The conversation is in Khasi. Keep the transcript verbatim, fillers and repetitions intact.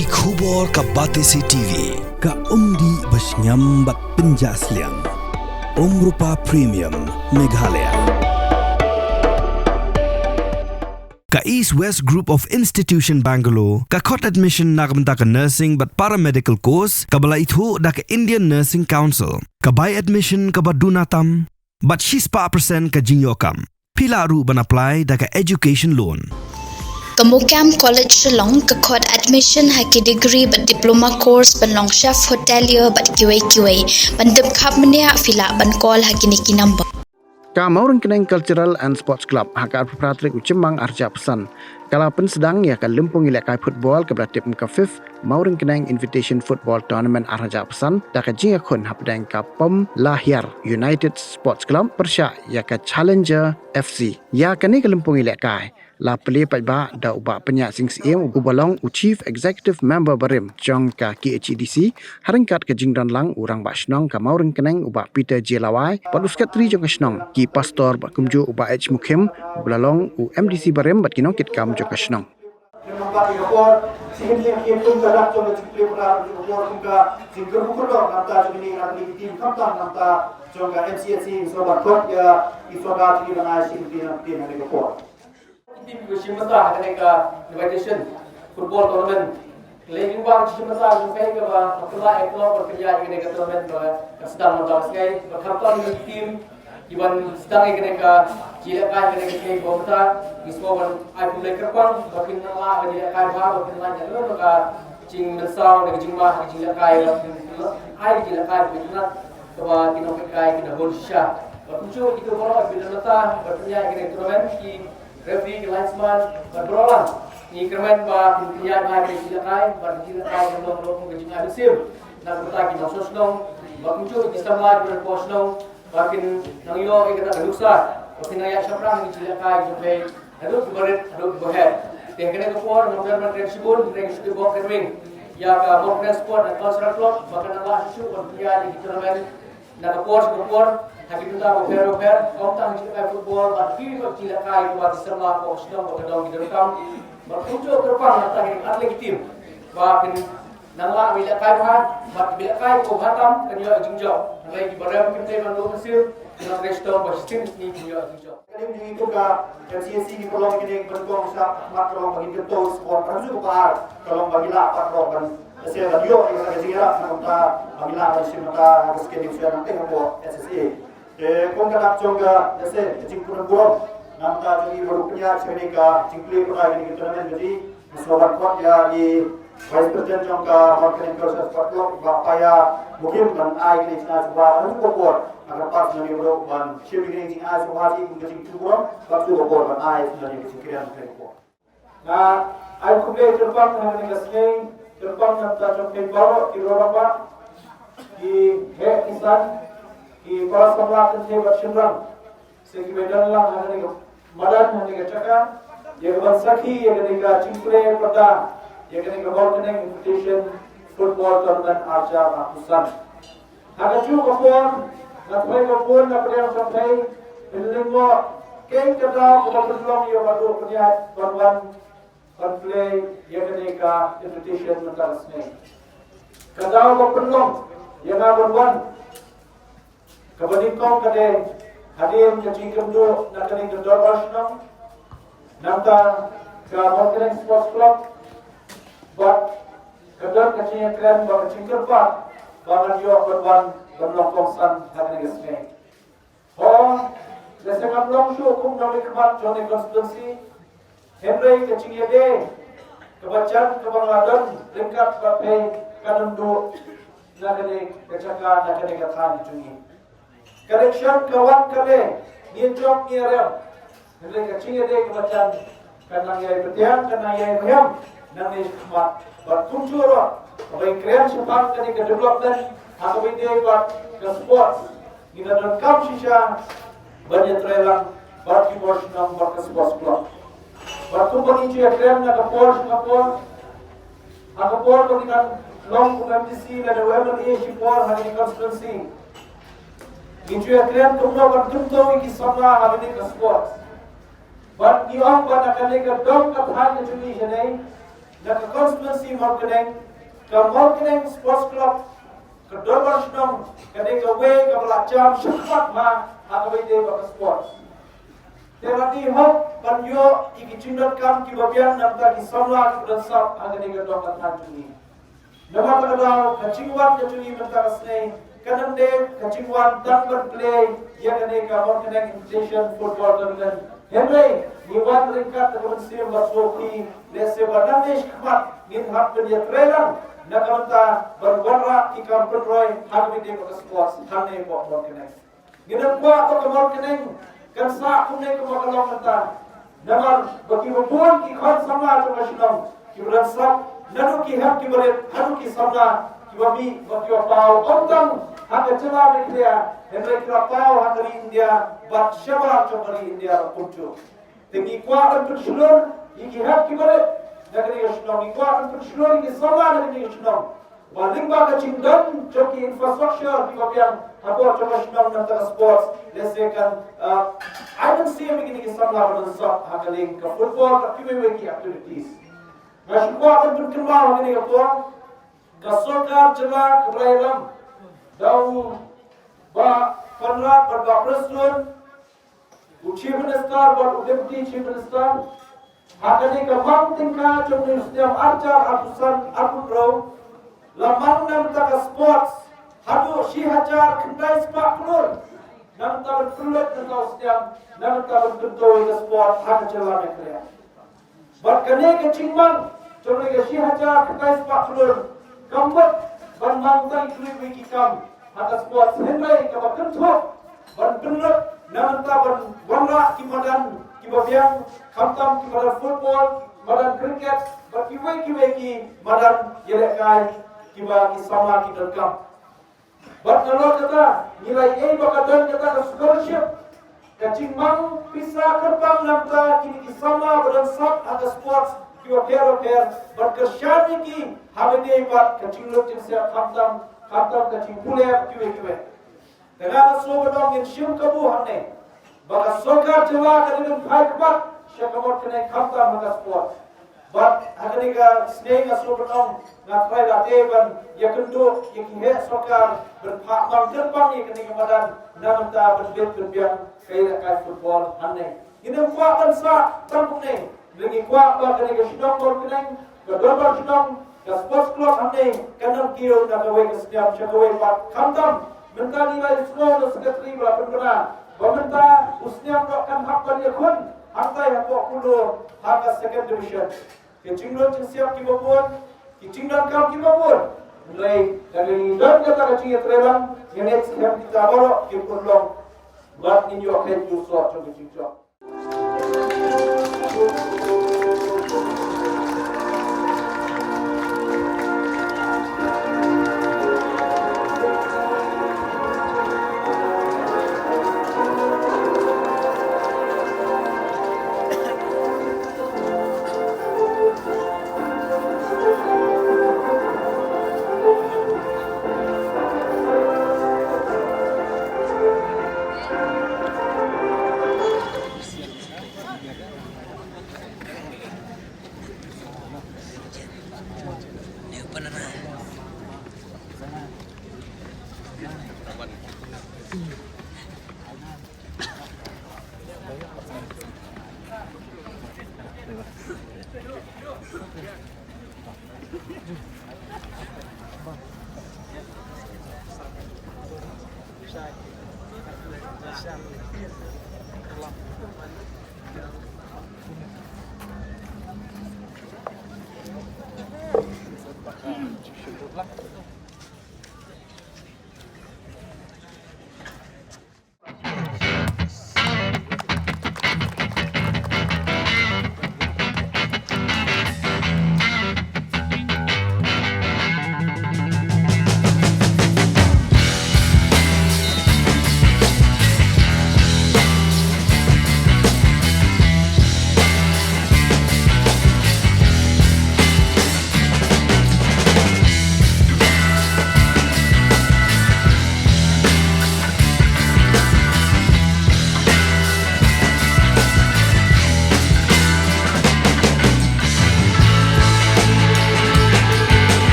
Ki khubor ka Batesi T V, ka umdih ba shngiam bad pynjah sliang. Umrupa Premium, Meghalaya. Ka East West Group of Institution Bangalore, ka khot admission na ka bynta ka nursing bad paramedical course, kaba la ithuh da ka Indian Nursing Council, ka bai admission kaba duna tam, bad shispah percent ka jingïoh kam. Phi lah ruh ban apply da ka education loan. Ka MOKAM College Shillong ka khot admission ha ki degree bad diploma course ban long chef hotelier bad kiwei kiwei. Ban tip khapbniah phi lah ban call ha kine ki number. Ka Mawryngkneng Cultural and Sports Club ha ka arphew phra tarik u Chymang arhajar arphew san ka la pynsdang ïa ka lympung ïalehkai football kaba la tip kum ka fifth Mawryngkneng Invitation Football Tournament arhajar arphew san da ka jingïakhun hapdeng ka Pom Lahiar United Sports Club pyrshah ïa ka Challenger F C. Ïa kane ka lympung ïalehkai la plie paidbah da u Bah Pynïaid Sing Syiem uba long u Chief Executive Member barim jong ka K H A D C, ha ryngkat ka jingdon lang u Rangbah Shnong ka Mawryngkneng u Bah Peter J Lawai bad u Secretary jong ka shnong, ki pastor bad kumjuh u Bah H Mukhim uba la long u M D C barim bad ki nongkitkam jong ka shnong. Ki tim kiba shim bynta ha kane ka invitation football tournament. Lei ki wang shim bynta jong phi kaba pynlait ïa ka club ban pynïaid ïa kane ka tournament ba ka sdang mynta ka sngi. Ba khamtam ki tim kiban sdang ïa kane ka jingïalehkai ha kane ka sngi ba mynta, ngi sngewbha ban ai khublei kyrpang ba kin nang lah ban ïalehkai bha, ba kin lait ïa ka jingmynsaw, ïa ka jingmah, ïa ka jingïalehkai, ba kin ai ka jingïalehkai ba kin kaba ki nongpeitkai kin da bun shisha. Bad kumjuh kito baroh kiba don bynta ban pynïaid ïa kane ka tournament, ki referee, ki linesman bad baroh lang. Ngi kyrmen ba kin pynïaid bha ïa ka jingïalehkai bad ka jingïalehkai kan long ruh kum ka jingai mynsiem na ka bynta ki nongshong shnong bad kumjuh ki samla kiba don hapoh shnong, ba kin nang ïoh ïa kata ka nuksa ba kin nang ïaid shaphrang ïa ka jingïalehkai jong phi, haduh kiba rit haduh kiba heh. Te ha kane ka por nga kyrmen kyrpang shibun, kyrmen shibun, kyrmen ïa ka Mawryngkneng Sport and Cultural Club ba kan nang lah shuh shuh ban pynïaid ïa ki tournament na ka por sha ka por ha ki bynta bapher bapher, ym tang ha ka jingïalehkai football bad kiwei pat ki jingïalehkai kiba ki samla hapoh shnong ba ka dong ki donkam. Bad kumjuh kyrpang na ka bynta ki athlete team ba kin nang lah ban ïalehkai bha bad kiba ïalehkai bha tam kin ïoh jingjop. Hynrei kiba rem kim dei ban duh mynsiem, ki nang trei shitom ba shisien shisien kin ïoh jingjop. Ka dei jong ngi kum ka M C A C ngi pynlong kine ki ban kong sha mat ka long ba ngin kyntu sport, ka jong ka par ka long ba ngi lah pat ka long ban lehse ban ïoh ïa ka jingïarap na ka bynta ba ngi lah ban shim bynta ha ka skein ïingshun nangtei hapoh S S A. Te kum ka dak jong ka lehse ka jingpynburom na ka bynta jong ngi ba ruh pynïaid sha kane ka jingplie pynrai kane ka tournament ka dei Sngewbha ban khot ïa i Vice President jong ka Mawryngkneng Cultural Sport Club, Bah Paya Mukhim, ban ai kane ka jingai sngewbha ha kane ka por. Ha ka pas ngi ruh ban shim ïa kane ka jingai sngewbha jong i kum ka jingpynburom, bad sngewbha ban ai sngewbha ïa ka jingkren ha kane ka por. Nga ai khublei kyrpang ha kane ka sngi, kyrpang na ka bynta jong phi baroh ki rangbah, ki heh ki san, ki para samla kynthei bad shynrang. Sa kiba don lang ha kane ka madan, ha kane ka jaka, ïa kaban sakhi ïa kane ka jingplie pyrda ïa kane ka Mawryngkneng Invitation Football Tournament arhajar arphew san. Ha kajuh ka por nga kyrpad ïa ka por na pdeng jong phi, phin lyngngoh keiñ ka daw kaba pynlong ïa nga ban ïoh pynïaid ban wan ban plie ïa kane ka invitation mynta ka sngi. Ka daw ba pynlong ïa nga ban wan kaba nyngkong ka dei hadien ka jingkynduh na kane ka dorbar shnong, nangta ka Mawryngkneng Sports Club, bad ka don ka jingïakren bad ka jingkyrpad ba ngan ïoh ban wan ban long kongsan ha kane ka sngi. Hooid, lehse ngam long shuh kum u nongmihkhmat jong kane ka constituency, hynrei ka jingïadei kaba jan kaba nga don ryngkat bad phi kan ym duh na kane ka jaka, na kane ka thaiñ jong ngi. Ka election ka wan ka leit, ngi jop ngi rem. Hynrei ka jingïadei kaba jan kan nang ïai bteng, kan nang ïai bteng nangne shakhmat. Bad kumjuh ruh, haba ngi kren shaphang kane ka development ha kaba ïadei bad ka sports, ngi la donkam shisha ban ïatrei lang bad ki bor shnong bad ka sports club. Bad kumba ngi ju ïakren na ka por sha ka por, ha ka por ba ngi dang long kum M D C lane u M L A shipor ha kane ka constituency, ngi ju ïakren kumno ban kyntu ïa ki samla ha kane ka sports. Bad ngi ong ba na kane ka dong ka thaiñ ka jong ngi hangne, Na ka constituency Mawkneng, ka Mawkneng Sports Club, ka Dorbar Shnong, ka dei kawei kaba la jam shakhmat bha ha kaba ïadei bad ka sports. Te la dei hok ban ïoh ïa ki jingdonkam kiba biang na bynta ki samla kiba don sap ha kane ka dong ka thaiñ jong ngi. Namar kata ka daw ka jingwan ka jong ngi mynta ka sngi kan ym dei ka jingwan tang ban plie ïa kane ka Mawkneng Invitation Football Tournament. Hynrei ngi wan ryngkat da ka mynsiem ba sngewkhia, lehse ba nangne shakhmat ngin hap ban ïatreilang na ka bynta ban wanrah ki kam pynroi ha kaba ïadei bad ka sports hangne hapoh Mawkneng. Ngin ym kwah ba ka Mawkneng kan sah kumne kumba ka long mynta. Namar ba kiba bun ki khun samla jong ka shnong kiba don sap, naduh ki hep kiba rit haduh ki samla kiba mih bad kiba paw, ym tang ha ka jylla Meghalaya hynrei ki la paw ha ka ri India bad shabar jong ka ri India ruh kumjuh. Te ngi kwah ban pynshlur ïa ki hep kiba rit na kane ka shnong, ngi kwah ban pynshlur ïa ki samla na kane ka shnong. Ba lyngba ka jingdon jong ki infrastructure kiba biang hapoh jong ka shnong na bynta ka sports, lehse kan, ah, ai mynsiem ïa kine ki samla ba don sap ha ka liang ka football, ka kiwei kiwei ki activities. Nga shu kwah ban pynkynmaw ha kane ka por, ka sorkar jylla kaba la ïalam da u Bah Conrad bad Bah Prestone, u Chief Minister bad u Deputy Chief Minister, ha kane ka mang tyngka jong une u snem ar hajar arphew san arphew hynriew, la mang na bynta ka sports haduh shi hajar khyndai spah klur na bynta ban pynlut na bynta u snem, na bynta ban kyntu ïa ka sports ha ka jylla Meghalaya. Bad kane ka jingmang jong kane ka shi hajar khyndai spah klur kam mut ban mang tang ïa kiwei kiwei ki kam ha ka sports, hynrei kaba kynthup ban pynlut na bynta ban wanrah ki madan kiba biang, khamtam ki madan football, madan cricket bad kiwei kiwei ki madan ïalehkai kiba ki samla ki donkam. Bad nalor kata ngi la ïohi ba ka don kata ka scholarship, ka jingmang pisa kyrpang na bynta kine ki samla ba don sap ha ka sports kiba pher ba pher, ban kyrshan ïa ki ha kane bad ka jinglut jingsep, khamtam, khamtam ka jingpule kiwei kiwei. Te nga nga sngewbha ban ong, ngin shim kabu hangne ba ka sorkar jylla ka dei ban phai khmat sha ka Mawkneng khamtam ha ka sports. Bad ha kane ka sngi nga sngewbha ban ong, nga trai lade ban ïakynduh ïa ki heh sorkar ban phah mang kyrpang ïa kane ka madan na bynta ban bit ban biang ka ïalehkai football hangne. Ngin ym kwah ban sah tang kumne. Ngi kwah ba kane ka shnong Mawkneng, ka dorbar shnong, ka sports club hangne kan nang kiew na kawei ka snem sha kawei pat. Khamtam mynta ngi la ïohsngew na secretary ba la pynbna ba mynta u snem ruh kan hap ban ïakhun hangtai hapoh Kuloh ha ka second division. Ka jinglut jingsiap kiba bun, ki jingdonkam kiba bun. Hynrei lada ngi don kata ka jingïatreilang, ngi ngeit skhem kita baroh kim pynlong. Bad ngin ïoh khlem ju soh jong ka jingjop.